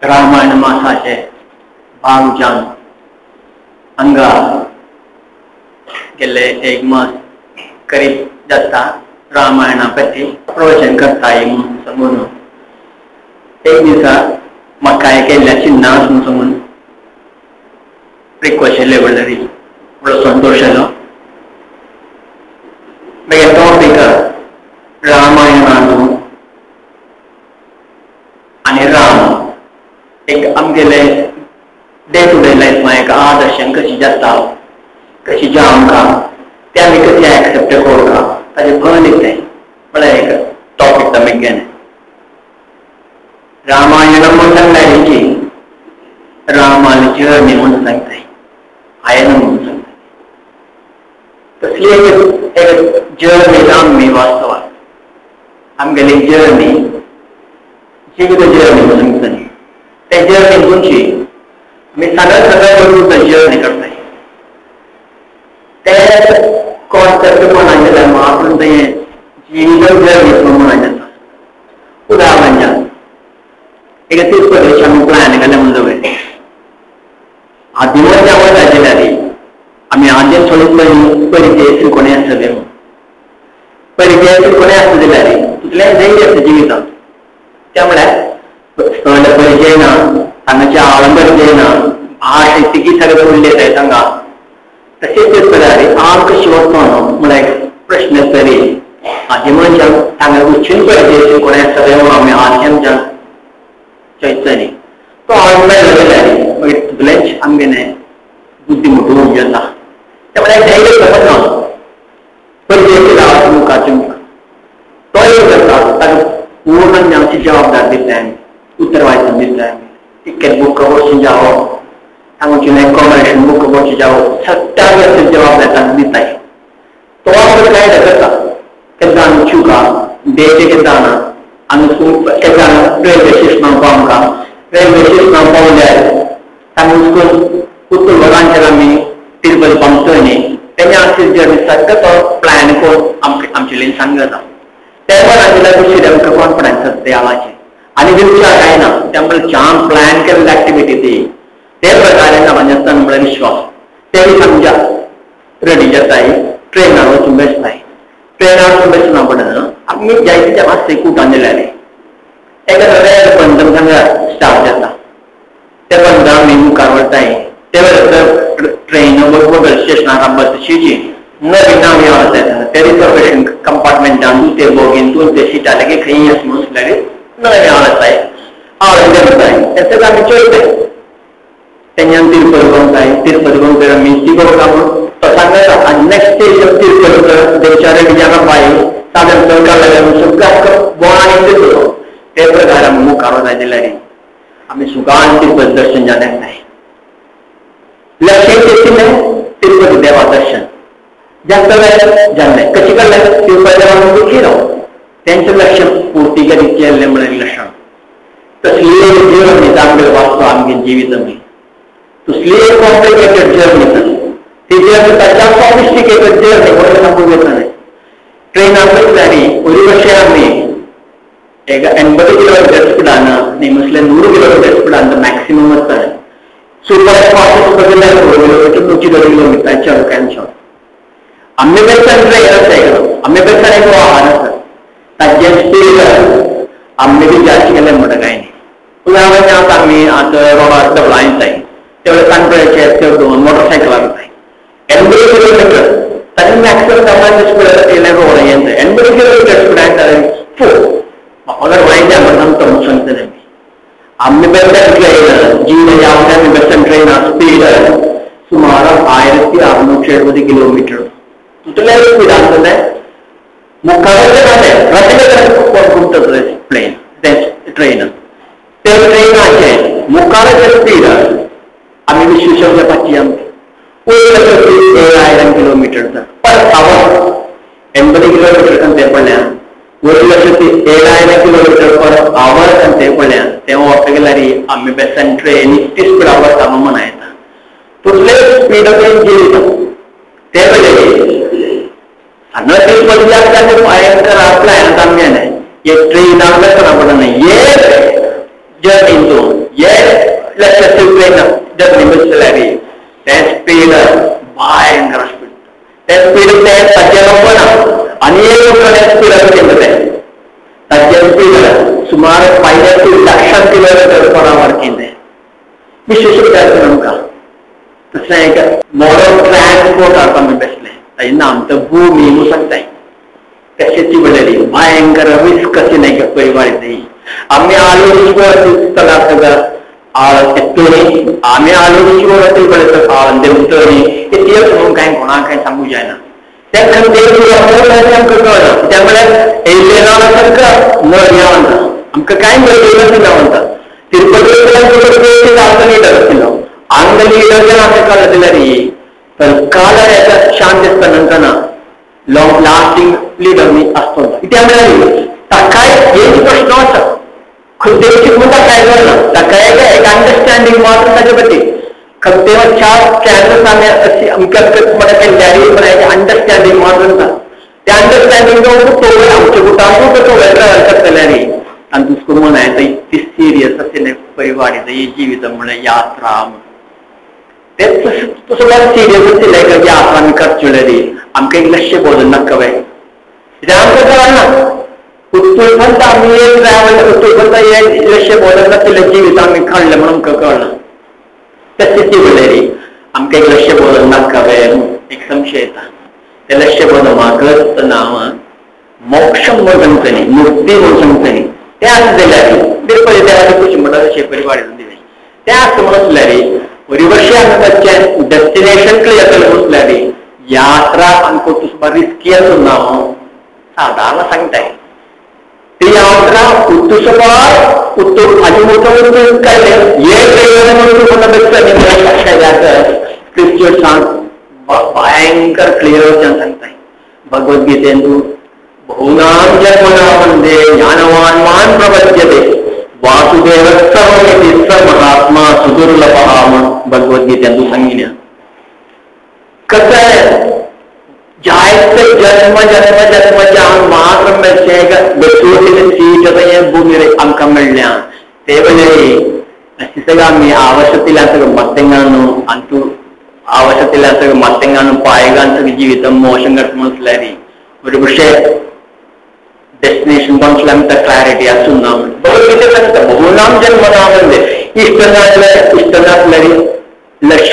रामायण मासाचे भाग हांगा गेल्ले एक मास करीब जाता रामायणा प्रती प्रवचन करताय म्हणून सांगून एक दिसा म्हाका केल्ल्या चिन्ना म्हणून सांगून रिक्वेस्ट केल्ले म्हणल्यार व्हडलो संतोश जालो. मागीर टॉपीक रामायणांतू आनी राम एक आमगेले डे टू डे लायफ एक आदर्श कशी जाता कशी जावंका ते आमी कशी एक्सेप्ट करूंका ताजे भर येताय म्हळ्यार एक टॉपीक आमी घेणे. रामायण म्हणून सांगताय की रामाली जर्नी म्हणून सांगताय, आयन म्हणून सांगताय. तसली एक जर्नी आमी वास्तवात आमगेली जर्नी जिवित जर्नी म्हणून सांगता. त्या जर्नी तुमची आमी सगळ्या सगळ्या जर्नी करताय. ते कॉन्सेप्ट म्हणा जाल्यार आपूण तें जिवित जर्नी म्हणून जाता. उदाहरण म्हणजे एक तिरुपतीचे आमी प्लॅन केलें म्हणून जावया. आदिमच्या वता जाल्यार आमी आदीं थोडी परिचय कोणें आसतले म्हणून परिचय कोणें आसता जाल्यार तितलें धैर्य आसता जिवितांत. त्या म्हळ्यार स्थळ परिचय ना, हांगाचे आळम परिचय ना, भाश तिगी सगळें उलयताय हांगा. तशेंच तेच प्रकारे आम कशी वचो म्हळ्यार एक प्रश्न तरी आदी मनशान हांगा उच्चून परिचय कोणें आसतले म्हणून आमी आद्यमच्यान चैतन्य तो आळ मेळ्ळो जाल्यार मागीर तितलेंच आमगेलें बुद्धी मोटू जाता. त्या म्हळ्यार धैर्य खबर ना परिचय केला मुखाचे मुखार तो एक करता ताका पूर्ण आमची जबाबदार दितले आमी, उत्तरवायचन दितले आमी. टिकेट बूक करूं जावो, हांगाची एकोमोडेशन बूक करूं जावो, सगळ्या जबाबदार तांकां दिताय. तो आमकां गायड करता केन्ना आमी चुका डेट केन्ना जाणा आमी केन्ना रेल्वे स्टेशनाक पावंका, रेल्वे स्टेशनाक पावल्यार तांकां वचून उत्तर वरांचेर आमी तिरुपती पावतले न्ही तेन्ना आमची जर्नी सगळो तो प्लॅन करून आमकां आमचे कडेन सांगता. ते जाल्यार दुसरे आमकां कॉन्फिडन्स आसता देवाचें आनी विचार कांय ना. त्यामुळे छान प्लॅन केल्ली एक्टिविटी ती ते प्रकारे जाता म्हळ्यार विश्वास ते बी समजा रेडी जाताय. ट्रेनार वचून बेसताय, ट्रेनार वचून बेसना पडना आमी जायते त्या मातशें कुटान जाल्यार एका रेल बंधन सांगा स्टार्ट जाता. ते बंधन आमी मुखार वताय ते वेळार ट्रेन वगैरे स्टेशनार बसची नवीन आमी आसा ते रिजर्वेशन कंपार्टमेंटान ते बोगीन दोन ते सिटां लागीं खंय आसा म्हणून सुद्दां नवें आळसाय आळ देंवताय तें आमी चोयताय. तेन्ना तिरुपती पावताय, तिरुपती पावतकीर आमी तिगोवता म्हणून तो सांगता. आनी नेक्स्ट स्टेशन तिरुपती देवचारे जागा पाय साधन सरकार लागल्यार सगळें आमकां बोवाळ दिसलो. ते प्रकारे आमी मुखार वता जाल्यार आमी सुखान तिरुपती दर्शन जालें जाय. लक्ष तितलें तिरुपती देवा दर्शन जास्त वेळ जाल्लें कशी कडलें तिरुपती देवा दुखी राव तेंचें लक्ष पूर्ती केल्लें म्हळ्यार लक्षण. तसली जर्नी आमगे वाचतो आमगे जिवीत आमी तसली एक कॉम्प्लिकेटेड जर्नी ती जर्नी ताच्या सॉफिस्टिकेटेड जर्नी म्हणून सांगूंक येता न्ही. ट्रेनान बसल्यार ओरी कशें आमी एक 80 किलोमिटर स्पिडान न्ही म्हटल्यार 100 किलोमिटर स्पिडान मॅक्सिमम वता. सुपर फास्ट बसल्यार 100 किलोमिटर 120 किलोमिटर चड कांय चड. आमचे बेसन ट्रेन आसा, आमचे बेसन एक वाहन आसा ताचें स्पीड आमचे बी जास्त केलें म्हणटा कांय न्ही. उदाहरण आतां आमी आतां रोडार डबलायन जाय तेवढे काणकोणचे चड मोटरसायकलार वताय 80 किलोमिटर ताचे मॅक्सिमम स्पीड येयलें रोड हें 80 किलोमिटर स्पिडान जालें फू म्हाका वायट जाय म्हणून सांगता सांगतले आमी. आमचे बेसन ट्रेन जी आमच्या बेसन ट्रेन स्पीड सुमार 1670 किलोमिटर तितल्या स्पिडान जालें मुखार रस्ते प्लेन ट्रेन ते ट्रेनाचे मुखाराचे स्पीड आमी विश्व जावपाची आमची 1000 किलोमिटर पर आवर 80 किलोमिटर ते पडल्यान 107000 किलोमिटर पर आवर ते पडल्यान तेव्हा वापरले गेल्यार आमी बेसन ट्रेन इतकी स्पिडा वता म्हणून म्हणा तितले स्पीड गेली ते वेळेर हांगा तिरुपती भयंकर प्लॅन आमगेलें एक ट्रेन आमकां पडना एक जर्नी तो एक एक्सेसिव ट्रेन जर्नी बसल्यार ते स्पीड भयंकर स्पीड ते स्पीड ते ताचे लोक ना आनी एक लोक स्पीड केल्ले ते ताचे स्पीड सुमार 5 लक्षां किलोमिटर पर आवर केले विशेष जायते आमकां तशें एक मॉडर्न ट्रान्सपोर्ट आमी बसले ताजें नाम तर भूमी म्हणून सांगताय कशाची म्हणल्यार भयंकर रिस्क अशी नाही का परिवार आम्ही आलोचना आम्ही आलोचना देवतरी ते म्हणून काय कोणाक काय सांगू जायना त्या आमकां कळना त्यामुळे न म्हणटा आमकां काय मेळना म्हणटा तिरुपती लीडर आशिल्लो आंग लीडर आमकां कळना जाल्यार पण काल शांत आसता नंतर लॉंग लास्टिंग लीडर मी असतो कित्याक म्हळ्यार ताकाय एक प्रश्न आसा खंयचे म्हणून ताकाय कळना ताकाय एक अंडरस्टँडींग मात्र ताजे प्रती खंयचे चार चॅनल्स आमी अशी अमके अमके एक अंडरस्टँडींग मात्र आसा त्या अंडरस्टँडींग तो आमच्या कुटांबू तो ट्रॅव्हल करतले न्ही आनी दुसरो म्हण येता इतकी सिरियस आशिल्लें परिवार जिवीत म्हणल्यार यात्रा ते तसो सिरियस आशिल्लें यात्रा आमी करचे न्ही आमकां एक लक्ष बदल नाका बाय कित्याक आमकां कळना उत्तुरपंत आमी एक ट्रॅव्हल उत्तुरपंत हे लक्ष बदल नाशिल्लें जिवीत आमी काडलें म्हणून आमकां कळना तशें ती म्हणल्यार आमकां एक लक्ष बदल नाका बाय एक संशय येता ते लक्ष बदल म्हाका नांव मोक्ष म्हणून सांगता न्ही मुक्ती म्हणून सांगता न्ही ते आसा जाल्यार तिरुपती देवाचे खुशी म्हणटा तशें परिवार दिलें ते आसा म्हणून आसल्यार वरवशी आमी ताचें डेस्टिनेशन क्लियर जातलें म्हणल्यार यात्रा आमकां तुसबा रिस्की आसून ना सादारण सांगताय ती यात्रा उत्तुसबार उत्तर हाजे मोठो उत्तर काडलें हे ट्रेन म्हणून स्क्रिप्चर सांग भयंकर क्लियर सांगताय भगवद्गीतेंतु बहूनां जन्मनां वन्दे ज्ञानवान् मां प्रपद्यते वासुदेव सर्वमिति स महात्मा सुदुर्लभः म्हणून भगवद्गीतेंतु सांगिल्लें कसं जायते जन्म जन्म जन्मच्या मात्र मेळचें बेसूर सीट भूमी आमकां मेळ्ळ्या ते वेळे अशी सगळं आमी आवश्यकतेला मत्तेंगाను अंतू आवश्यकतेला मत्तेंगाను पायगान सगळं जीविతం मोशन म्हटल्यार बरोबर डेस्टिनेशन म्हटल्यार आमकां क्लॅरिटी आसून ना भगवद्गीते सांगता बहुनाम जन्मनां म्हणजे इश्ट नासल्यार इश्ट नासल्यार लक्ष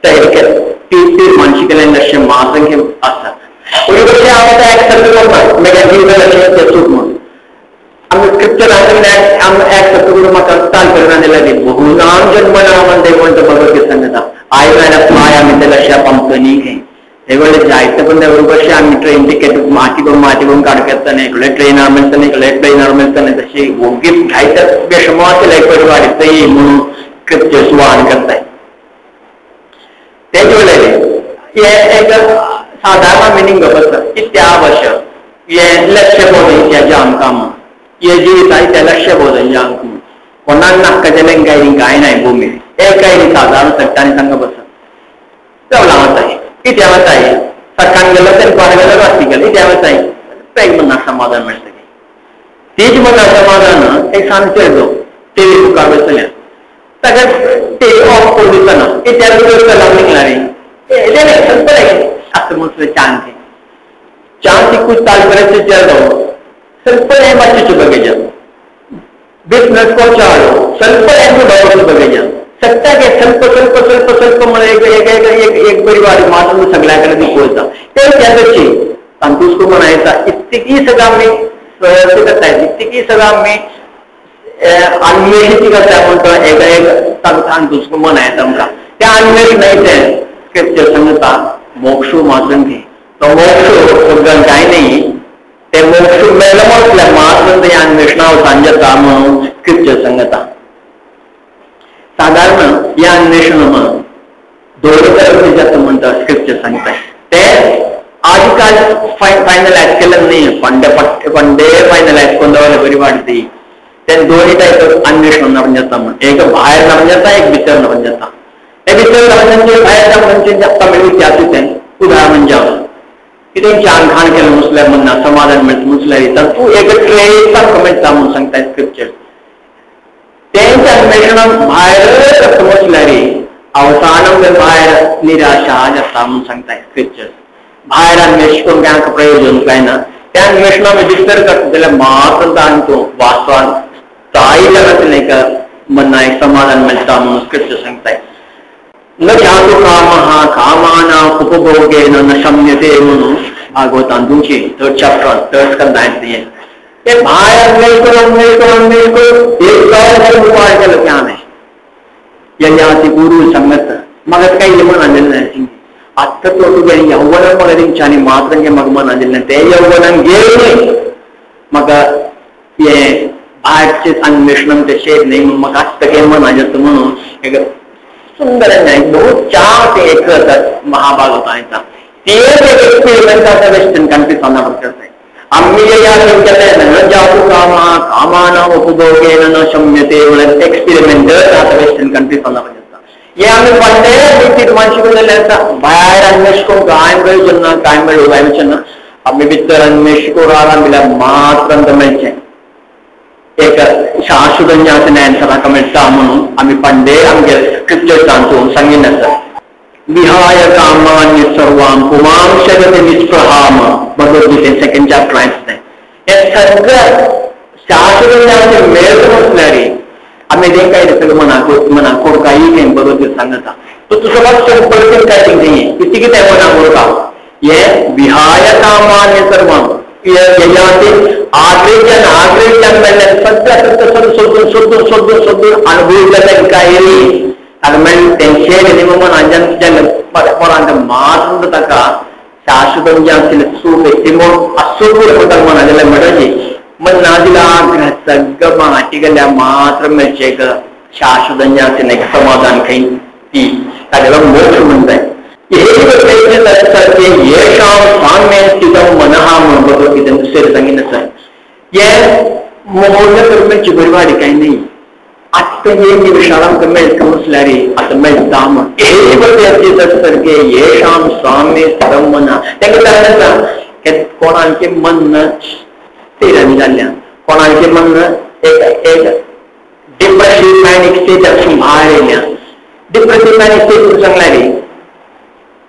तयार केलें ती मानसिकेल्यान लक्ष मात्र आसा बरोबर हांव आतां एक्सेप्ट करना म्हज्या जिविता लक्ष तें चूक म्हणून आमी स्क्रिप्चर आमी एक्सेप्ट करून म्हाका ताल्पर्य ना जाल्यार बहुनाम जन्मनां म्हणजे म्हणटा भगवद्गीता सांगता आयज जाल्यार पांय आमी ते लक्षां पावता न्ही खंय ते वेळे जायते पण बरोबर आमी ट्रेन टिकेट माती करून माती करून काडकता इकडे ट्रेनार मेळटा इकडे ट्रेनार मेळटा तशी ओगी जायते बेशमो आशिल्ले परिवार म्हणून स्क्रिप्चर्स वाण करताय तेजे वेळेर हे एक सादारण मिनींग आसता इत्यावश्यक हे लक्ष बोधन आमकां हे जिवीत आहा तें लक्ष बोधन आमकां कोणाक नाका जाल्यार काय कांय नाय भूमीर एक काय सादारण सट्टांनी सांगप आसा रावला वताय कित्या वताय सकाळ गेलो दनपार गेलो राती गेलो कित्या वताय पेग मनाक समाधान मेळटलें तीच मनाक समाधान एक सांजचें चेडो टिवी मुखार बसल्या ताका टिवी ऑफ करून दिसना कित्याक चला निघला रे असं म्हटलं चांदी चांदी कुछ ताल्पर्याचे चेडो ಸ್ವಲ್ಪ ಏಮಾಚಿಚ್ಚು ಬಗೆಜ ಬಿಸ್ನೆಸ್ ಕೊಚ್ಚಾಳು ಸ್ವಲ್ಪ ಏನು ಬರೋದು ಬಗೆಜ सत्ताके ಸ್ವಲ್ಪ ಸ್ವಲ್ಪ ಸ್ವಲ್ಪ ಸ್ವಲ್ಪ मला एक एक एक एक एक परिवार मात्र सगळ्याकडे दिसता ते त्याची संतुष्ट म्हणायचा इतकी सगळं आम्ही करताय इतकी सगळं आम्ही अन्वेषित करताय म्हणतो एक एक संतुष्ट म्हणायचं आमकां त्या अन्वेष नाही ते स्क्रिप्चर सांगता मोक्ष मात्र घे तो मोक्ष सगळं काय नाही ते मोक्ष मेळ्ळो म्हटल्यार मात्र ते अन्वेषणा जाता म्हणून स्क्रिप्चर सांगता. साधारण या अन्वेषण दोन तरेचे जाता म्हणटा स्क्रिप्चर सांगता ते आजकाल फायनलायज केलं नाही पंडे पंडे फायनलायज करून दवरले बरी वाटती ते दोन्ही टायप अन्वेषण नरून जाता म्हण एक भायर नरून जाता एक भितर नरून जाता हे भितर नरून भायर म्हणजे तमिळ इतिहास उदाहरण म्हणजे कितें चान खाण केलं मुसल्यार म्हणना समाधान मेळटा मुसल्यार तर तूं एक ट्रेस सारको मेळटा म्हणून सांगता स्क्रिप्चर. तेंच्या अन्वेषणाक भायर समजल्यार अवसानं भायर निराशा जाता म्हणून सांगता स्क्रिप्चर्स. भायर अन्वेष करून काय प्रयोजन काय ना, त्या अन्वेषणा भितर करता जाल्यार मात्र तांकां वास्तवान स्थायी जाता एक मना एक समाधान मेळटा म्हणून स्क्रिप्चर सांगताय. न जातु कामः कामानां उपभोगेन न शम्यते म्हणून भागवतान तुमची थर्ड चॅप्टर थर्ड स्कंदांत ते भायर अन्वेष करून अन्वेष करून अन्वेष करून एक उपाय केलो की हांवें ययाति गुरु संगत म्हाका काय मन आलेलें ना. आत्तां तो तुगेलें यौवनान म्हाका तेंच्यांनी मात्र म्हाका मन आलेलें ना, तें यौवनान गेलें म्हाका हें भायरचें अन्वेषण तें न्ही म्हणून म्हाका आत्तां कांय मन आजें म्हणून एक सुंदर न्याय बहुत चार ते एक महाभागवतांचा ते एक एक्सपेरिमेंट आसा वेस्टर्न कंट्रीज करताय. आम्ही जे या केलें न जातु कामा कामाना उपभोगेन न शम्यते म्हणून एक्सपेरिमेंट आतां वेस्टर्न कंट्रीज जाता. हे आमी पडले तीर्मान शिकून आसा भायर अन्वेष करून कांय प्रयोजन ना, कांय मेळूं ना. आमी भितर अन्वेष करून आमी मात्र मेळचें एक शाश्वत ज्ञान ताका मेळटा म्हणून आमी पंडे आमगे स्क्रिप्चर्सांतून सांगीन आसा. विहाय कामान्य सर्वां पुमांशगते निस्पृहाम भगवद्गीते सेकंड चॅप्टर आसता. हे सगळं शाश्वत ज्ञान मेळत म्हटल्यार आमी तें काय सगळं मनाक मनाक कोडकाई तें भगवद्गीता सांगता. तो तुजो फक्त काय तें कितें कितें मनाक उरता हे विहाय कामान्य सर्वां ययाति आग्रेच्यान आग्रेच्यान मेळ्ळ्यान सगळ्या सगळं सोदून सोदून सोदून सोदून अनुभविल्लें काय ताका मेळ्ळें तेंचें न्ही मन आंजान पोरांक मात्र ताका शाश्वत जें आशिल्लें सूख एस्टिमोट असूख ताका मना दिलें म्हणटकी मन ना दिला आग्रह सगळं माटी गेल्या मात्र मेळचें एक शाश्वत जें आशिल्लें एक समाधान खंय ती तागेलो मोक्ष म्हणटाय. येषां साम्ये स्थितं मनः म्हणून भगवद्गीतेन दुसरें सांगीन आसा. हे मोह करपाची बरी काय न्ही, आत्तां हे निमिषाक आमकां मेळटा म्हटल्यार आतां मेळटा म्हण सारकें येषां साम्ये स्थितं मनः तांकां जालें आसा कोणाचें मन स्थिर जाल्ल्यान कोणाचें मन एक एक डिप्रेसीव मॅनिक स्टेजासून भायर येयल्या. डिप्रेसीव मॅनिक स्टेज सांगल्यार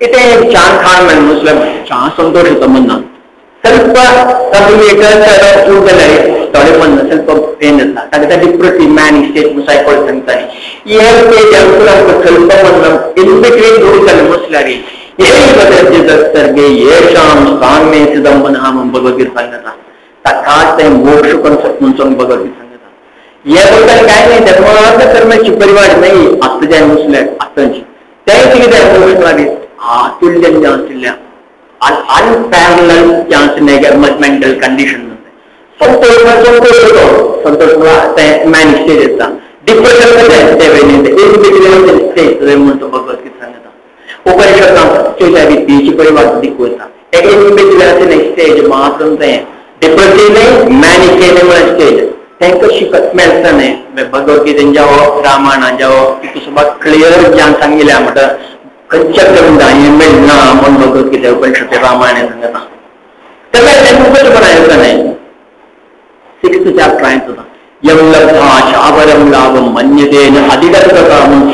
कितें छान खाण मेळ्ळें म्हटल्यार छान संतोष येता मनाक, ಸ್ವಲ್ಪ जाल्यार थोडे मन ಸ್ವಲ್ಪ पेन येता ताका डिप्रेसीव मॅनिक स्टेज सायकोलॉजी सांगताली. हे स्टेज आमकां ಸ್ವಲ್ಪ मन इन बिटवीन दूर जालें म्हटल्यार येषां साम्ये स्थितं मनः म्हणून भगवद्गीता सांगता. ताकाच तें मोक्ष कॉन्सेप्ट म्हणून भगवद्गीता सांगता. हे बोलताना काय न्ही धर्मार्थ कर्माची परिवार न्ही आतां जाय म्हटल्यार आतांची तें कितें मोक्ष लागीं आतुल्य जें आशिल्ल्या अनपॅरलल जें आशिल्लें मेंटल कंडिशन संतोष संतोष येतो संतोष तें मॅनिक स्टेज येता. डिप्रेशन तें इन बिटवीन स्टेज म्हणून भगवद्गीता सांगता. उपनिषदां तिची परिवार दिकवता एक इन बिटवीन आशिल्लें स्टेज मात्र तें डिप्रेसीव न्ही मॅनिक स्टेज म्हणून स्टेज तांकां शिकत मेळटा न्ही. भगवद्गीतेन जावो रामायणान जावो तितून सुद्दां क्लियर ज्ञान सांगिल्लें म्हणटा खंयच्या करून हें मेळना म्हूण भगवद्गीता उपनिषद रामायण सांगता. तें मेळटा बनायता न्ही. सिक्स्थ चॅप्टर सुद्दां यम लब्ध्वा शाबरं लाभं मन्यते न अधिगतता म्हणून